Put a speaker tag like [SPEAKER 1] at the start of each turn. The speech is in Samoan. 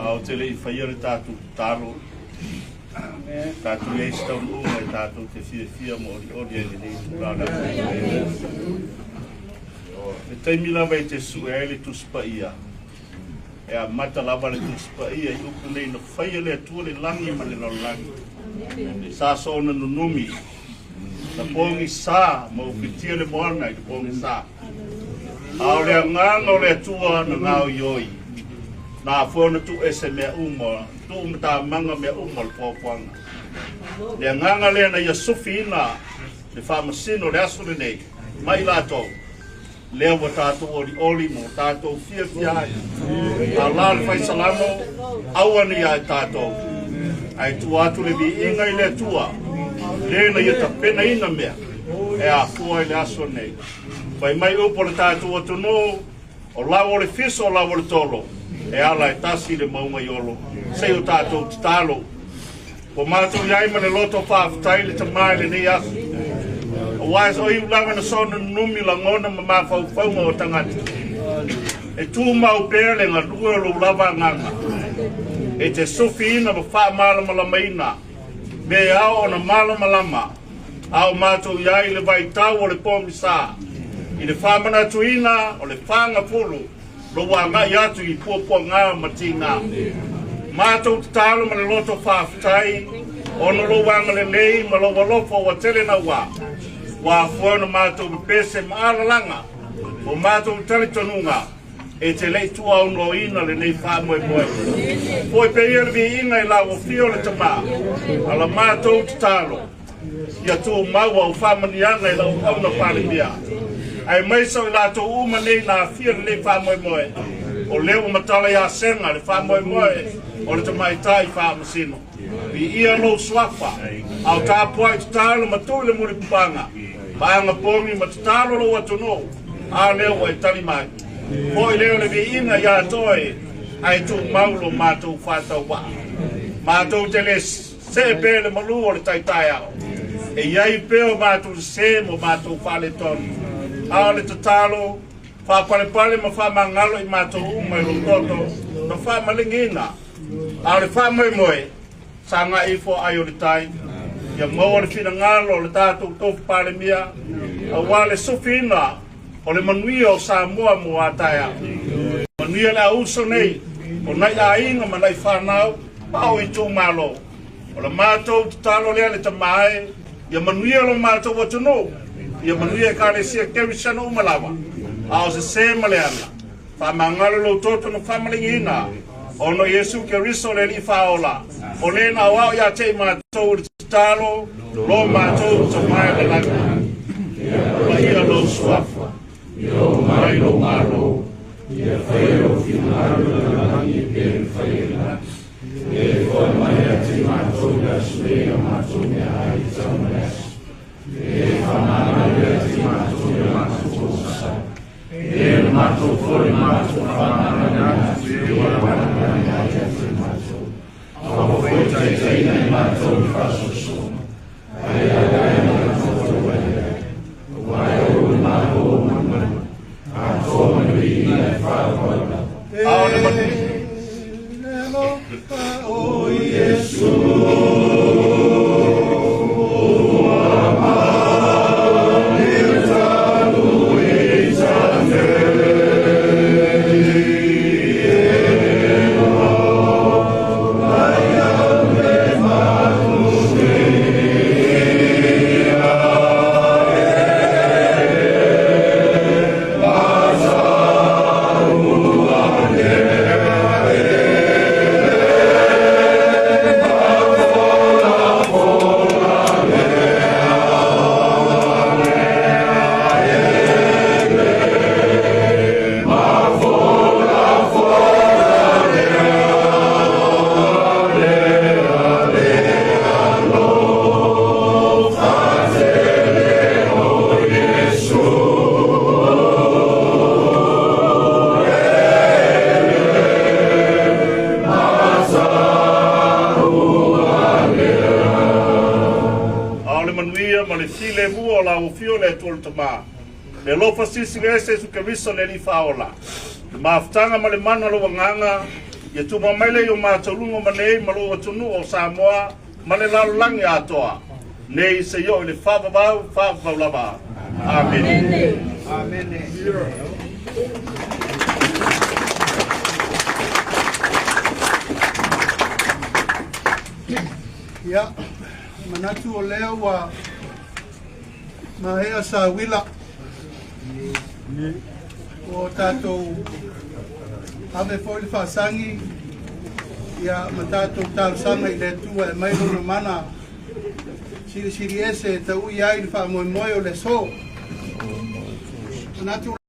[SPEAKER 1] Ae ou te le i faia le tatou tatalo, Tatou i ai se taunuuga e tatou te fiafia ma olioli ai i lenei itula o le aso. Le taimi lava e te sue ai le Tusi Paia, e amata lava le Tusi Paia i upu nei, na faia le Atua le lagi ma le lalolagi. Sa soona nunumi, na pogisa ma ufitia le moana i le pogisa. A o le agaga o le Atua na gaoioi, na afua ona tuuese mea uma, tuumatamaga mea uma o le puapuaga. Le agaga lea na ia sufiina le faamasino o le aso lenei mai latou, lea ua tatou olioli ma ua tatou fiafia ai. A la le faisalamo, aua ne ia i tatou, ae tua atu le viiga i le Atua, le na ia tapenaina mea e afua i le aso nei. Fai mai upu o le tatou atunuu, o lau o le fiso, o lau o le tolo, e ala e tasi le mauga i Olo. Se i o tatou tatalo. Ua matou i ai ma le loto faafetai le Tama i lenei aso. Aua e o iu lava na soona nunumi lagona ma mafaufauga o tagata. E tumau pea le galue o lou lava agaga. E te sufiina ma faamalamalamaina me e ao ona malamalama a o matou i ai le vaitau o le pogisa i le faamanatuina o le fagafulu lou agai atu i puapuaga ma tiga. Matou tatalo ma le loto faafetai ona lou agalelei ma lou alofa ua tele naua. Ua afua ona matou pepese ma alalaga o matou talitonuga e te le i tuuaunoaina lenei faamoemoe. Foi pea ia le viiga i lau afio le Tama, a la matou tatalo ia tumau au faamaniaga i lau auauna Palemia, aemaise o i latou uma nei na afia lenei faamoemoe, o lea ua matala ia Sega le faamoemoe o le tamaitai faamasino. Viia lou suafa, a o tapuai tatalo ma tuu i le mulipapaga, ma agapogi ma tatalo lou atunuu, a lea ua e tali mai. Foi lea o le viiga ia toe, ae tumau lo matou faatauvaa. Matou te le see pea le malu o le taitaeao, e i ai pea o matou sese ma o matou faaletonu. A o le tatalo, faapalepale ma faamagalo i matou uma i lou toto na faamaligiina. A o le faamoemoe, sagai ifo ai o le tai, ia maua le finagalo o le tatou tofu Palemia, aua le sufiina o le manuia o Samoa mo a taeao. Manuia le auso nei, o nai aiga ma nai whanau, ma o itumalo. O le matou tatalo lea le Tama e, ia manuia lo matou atunuu, ia manuia Ekalesia Kerisiano uma lava, a o sese ma le aga, faamagalo lou toto na faamaligiina, ona o Iesu Keriso le Alii Faaola, o le na aoao ia te i matou i le tatalo, lo matou Tama i le lagi.
[SPEAKER 2] Ia paia lou suafa, ia oo mai lou Malo, ia faia lou finagalo i le lagi e pei ona faia i le lagi. E foai mai ia te matou i le aso nei a matou meaai e tau ma le aso. E faamagalo ia te matou i a matou pogisa. E na matou foi matou faamagalo atu i e ua mai ia te matou. Aua foi taitaiina i matou i faasoasoaga. Ae ae matou ai. Aua e ou le Malo ma le mana. Atoa ma le viiga e faaauau.
[SPEAKER 1] A o le manuia.
[SPEAKER 2] O Iesu.
[SPEAKER 1] A o le manuia ma le filemu o lau afio le Atua le Tama, le alofa silisili ese Iesu Keriso le Alii Faaola, le mafutaga ma le mana o lou agaga, ia tumau mai lea i o matou luga ma nei ma lou atunuu o Samoa, ma le lalolagi atoa, nei seia oo i le faavavau, faavavau lava. Amene.
[SPEAKER 3] Amene. Ia, manatu o lea ua maea sauila ua tatou ave foi le faasagi ia ma tatou talosaga i le Atua e aumai lona mana silisili ese e taui ai le faamoemoe o le aso. Manatu.